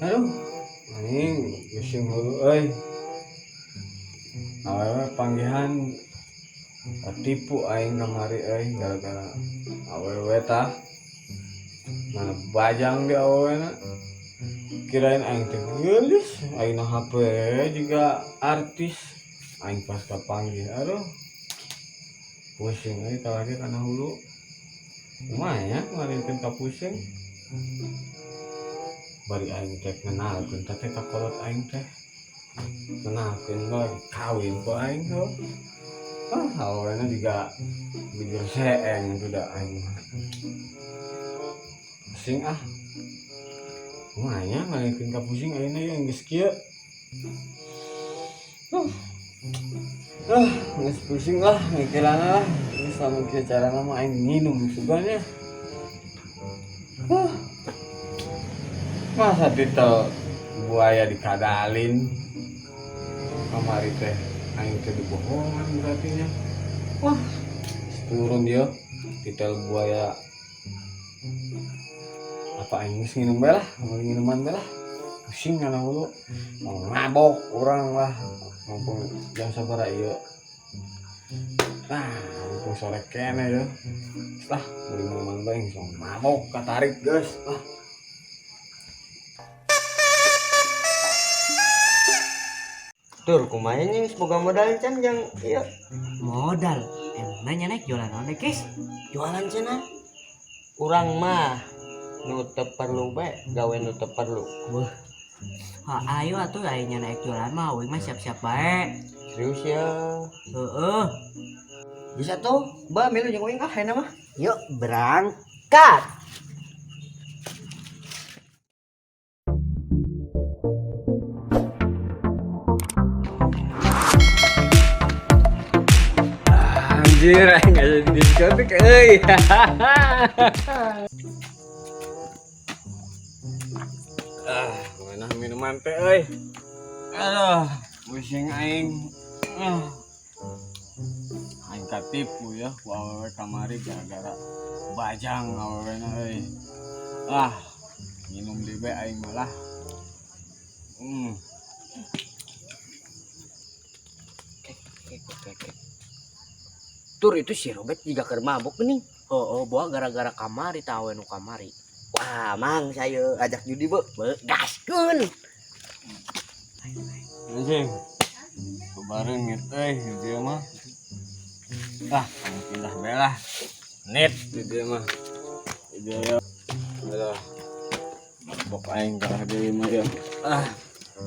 Aduh, anjing pusing hulu euy. Awewe panggihan katipu aing kamari euy gara-gara awewe tah. Mana bajang di awewe na. Kirain aing teh geulis, aing na HP juga artis. Aing pas kapanggih, aduh. Pusing euy kalagi kana hulu. Kumaha nya ngarinkeun ka pusing. Bari aing teh ngenalkeun teh ka kolot aing teh. Ngenalkeun bae kawin ku aing tuh. Ah, awalnya juga bujur seeng itu dah aing mah. Pusing ah. Kumaha nya ngarinkeun ka pusing ayeuna ye geus kieu. Ah, geus pusing lah mikiranna lah. Geus lamun kieu carana mah aing nginum sugan nya. Huh. Masa titel buaya dikadalin kamari teh aing teh dibohongan berarti nya. Wah, turun dia titel buaya apa aing geus nginum bae lah, mau minuman bae lah. Pusing kana hulu. Mau mabok urang lah. Mumpung jam sabaraha ieu. Nah, mumpung sore keneh ya. Lah, beli minuman bae geus mabok katarik geus. Ah. Tur kumaha nya geus boga modal can jang ieu. Modal. Emang nanya naik jualan naon deh, Kis? Jualan cenah. Urang mah nu teu perlu bae, gawe nu teu perlu. Wah. Ha, ayo atuh aya nya naik jualan mah uing mah siap-siap bae. Serius ya. Heeh. Bisa tuh, ba milu jeung uing ah ayeuna mah. Yuk berangkat. Anjir, aing aya di diskotik euy. Ah, mana minuman teh euy. Aduh, pusing aing. Ah. Aing katipu ya ku awewe kamari gara-gara bajang awewena euy. Ah, minum deui bae aing malah. Tur itu si Robert juga keur mabok geuning. Oh, oh, buah gara-gara kamari tah awe nu kamari. Wah, mang saya ajak judi, Bu. Be, gaskeun. Anjing. Kebareng euy di dieu mah. Ah, pindah bae lah. Net di dieu mah. Di dieu ya. Aduh. Mabok aing kalah deui mah ya. Ah.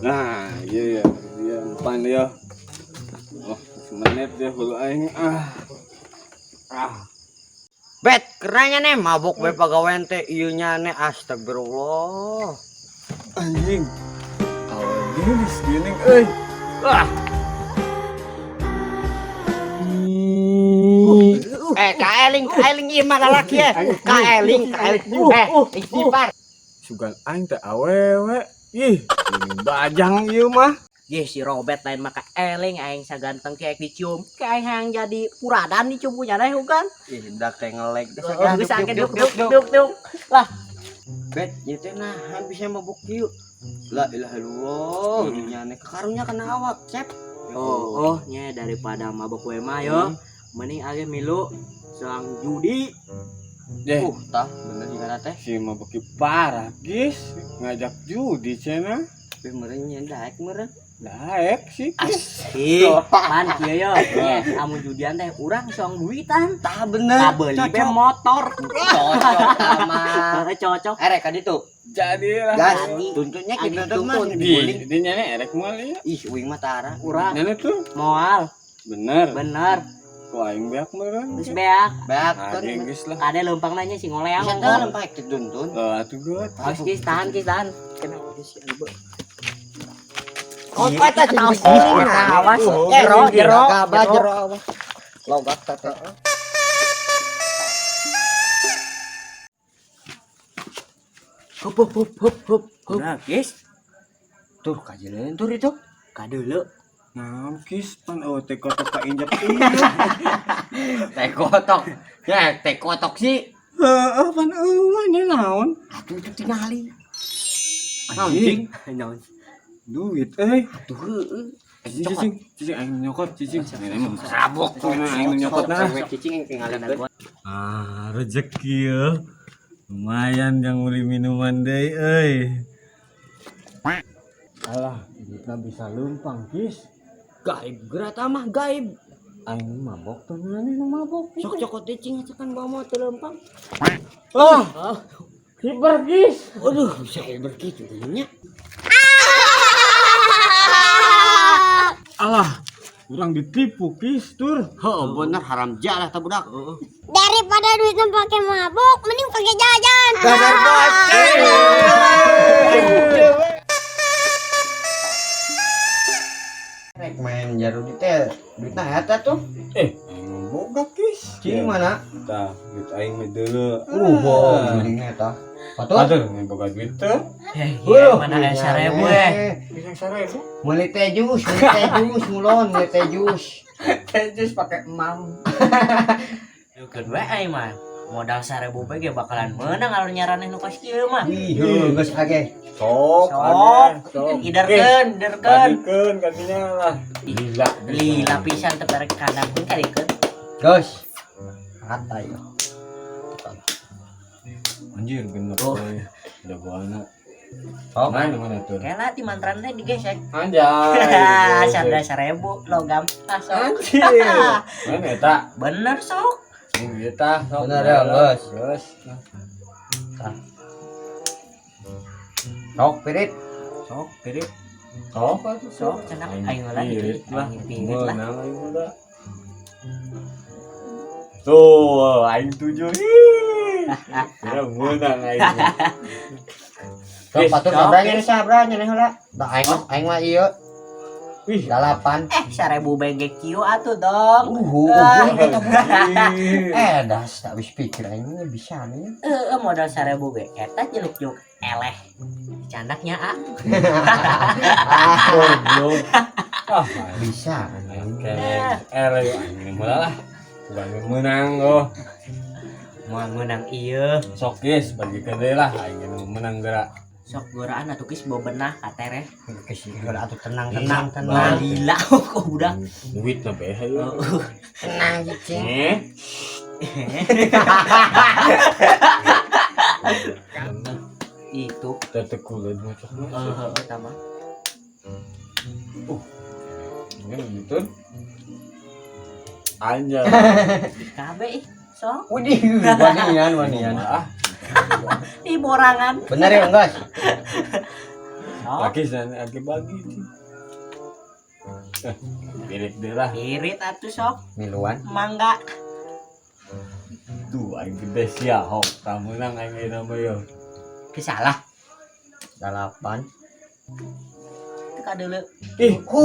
Nah, ieu ya, di dieu empan ya. Oh, semenit ya hulu aing. Ah. Ah. Bet, keranya nih mabok bae pagawean teh ieu nya nih astagfirullah. Anjing. Awe geulis geuning euy. Ah. Kaeling, kaeling ieu mah lalaki ya. Kaeling, kaeling. Istighfar. Sugan aing teh awewe. Ih, ini bajang ieu mah. Ye si Robert lain maka eling aing saganteng kayak dicium. Kayak aing hayang jadi puradan dicium punya deh bukan? Ih, dak teh ngelek. Oh, geus angke duk duk duk duk. Lah, Bet, ieu teh nah bisa mabuk kieu. La ilaha illallah, nya ane kakarunya kana awak, Cep. Oh, oh, nya daripada mabok we mah yo. Mending age milu selang judi. Deh. Tah bener juga teh. Si mabok parah, guys. Ngajak judi cenah. Tapi meureun nya daek meureun. Daek sih. Asik. Pan kieu yo. Nya amun judian teh urang soang duitan. Tah bener. Tah beuli be motor. Cocok sama. Heeh, cocok. Erek ka ditu. Jadi lah. Gas. Jadi. Tuntunnya Adi kita tuh mah tuntun. Di nyane erek moal ieu. Ih, uing mah tara. Urang Nyane tuh moal. bener. Bener. Ku aing beak meureun. Geus beak. Beak Ah, kan. geus lah. Kade leumpang nanya si ngoleang. Bisa teh lempah teh tuntun. Lah atuh geus. Geus geus tahan geus tahan. Oh, eta sih. Awas, jero, jero, Gabah jero. jero awas. Logak teh. Hup hup hup hup hup. Nah, guys, Tur kajileun tur itu. kadeuleu. Nah, kis pan eueuh teh kotok ka injek ieu. Teh kotok. Ya, teh kotok sih. Heeh, pan eueuh nya naon? Atuh itu tingali. Anjing, Naon? duit euy. Atuh heueuh. Cicing, cicing, cicing aing nyokot, cicing. Ini emang sabok tuh aing nyokot nah. Cicing yang tinggalin. Ah, rezeki ya. Lumayan yang beli minuman deh, euy. Alah, duitna bisa leumpang, Kis. Gaib geura tah mah gaib. Aing mabok tuh nani nu mabok. Sok cokot cicing kan bawa motor lempang. Ah, hiber, Kis. Aduh, bisa hiber kitu nya. Alah, urang ditipu, Kis, tur. Heeh, bener haram jalah tah budak. Daripada duitnya pakai mabuk, mending pakai jajan. Dasar bocil. Rek main jarudi teh duitna eta tuh. Eh, aing boga, Kis. Cing mana? Tah, duit aing mah deuleu. Bohong eta. Patut. Aduh, aing boga duit teh. Eh, iya, mana aya 1000 eh. Bisa 1000. Meuli teh jus, meuli teh jus mulon, meuli teh jus. Teh jus pakai emam. Keun we aing mah. Modal 1000 bae ge bakalan menang alur nyaraneh nu kos kieu mah. Ih, heuh geus age. Sok, Sok. sok. Iderkeun, iderkeun. Bagikeun kadinya lah. Lila. Lila pisan teu perek kandang pun kadikeun. Geus. Rata yo. Anjir genep Oh. euy. Jagoanna. Sok. Mana mana tuh? Kela di mantrana digesek. Anjay. Sadar 1000 logam. Ah, sok. Anjir. Mana eta? Bener sok. Ini eta sok. Bener ya, geus. Geus. Sok pirit. Sok, pirit. Sok atuh Sok, cenah aing lah pirit lah. Aing pirit lah. Meunang aing mah. Tuh, aing tujuh. Ih. Ya meunang aing. Sok patut sabranya nih sabranya nih heula. Da aing mah ieu Wih. 8. Eh, 1000 bae ge kieu atuh dong. Eta budak. Eh, das tak habis pikir aing mah bisa nih. Heeh, modal 1000 ge eta jeluk-jeluk eleh. Candaknya ah. Ah, Goblok. Ah, bisa. Eleh aing mah lah. Bukan menang oh. Moal meunang ieu. Sok geus bagikeun deui lah aing nu menang geura. Sok goraan atuh geus bebenah ka tereh. Geus heula atuh tenang tenang tenang. Lila kok budak. Duit na bae hayu. Tenang cicing. Eh. Itu. Tete kulit macam mana? Heeh, eta mah. Ini gitu. Anjay. Kabeh ih, sok. Widih, wanian wanian. Ah, Ih borangan. Bener ya enggak? Sok. lagi san lagi bagi sih. Eh, pirit deh lah. Pirit atuh sok. Miluan. Mangga. Tuh aing gede sia hok. Tah meunang aing ieu mah yo. Kesalah. 8. Teu kadeuleu. Ih, Ku,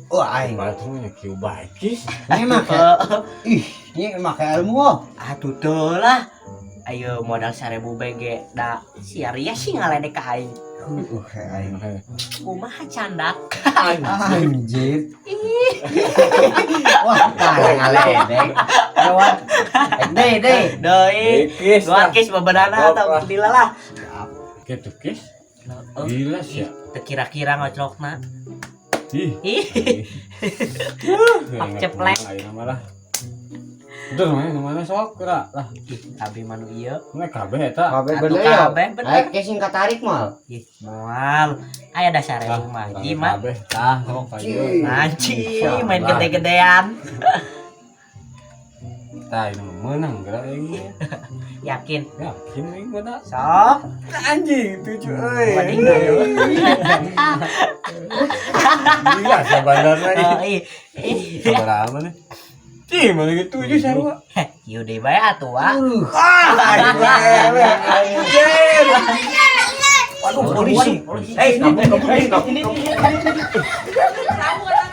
wah aing. baturnya kieu bae kis. Ini mah kayak ih, ini mah kayak ilmu. Oh. Atuh teu lah. Ayo modal 1000 BG da si Arya sih ngaledek ka aing. Aing. Kumaha candak? Anjir. Wah, tah ngaledek. Lewat. Deh, deh. Deui. Kis. Dua kis bebenana atau lila lah. Gitu kis. Gila sih ya. Teu kira-kira ngoclokna. Ih. Ih, Pak ceplek. Ayo nama lah. Udah mana mana sok geura lah. Abi manu ieu. Mana kabeh eta. Kabeh Atuh bener ya. kabeh bener. Ayo kesing katarik mal. Ih, moal. Aya da 1000 mah. Jimat. Kabeh tah sok ayo. Anjing, main gede-gedean. Tah ini menang geura aing. Yakin. Yakin aing mah da. Sok. Anjing tujuh euy. Mending Gila sabandarna ih. Oh, ih. Ih. Sabaraha maneh? Cih, mana gitu tujuh sarua. Kieu deui bae atuh, Wak. Ah, aing bae, anjir. Waduh, polisi. Eh, kamu ini. Aduh, cepetan duit.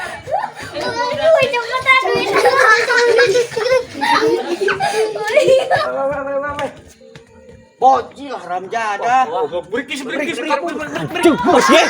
Bocil haram jadah. Berikis, berikis, berikis. Bos, ye.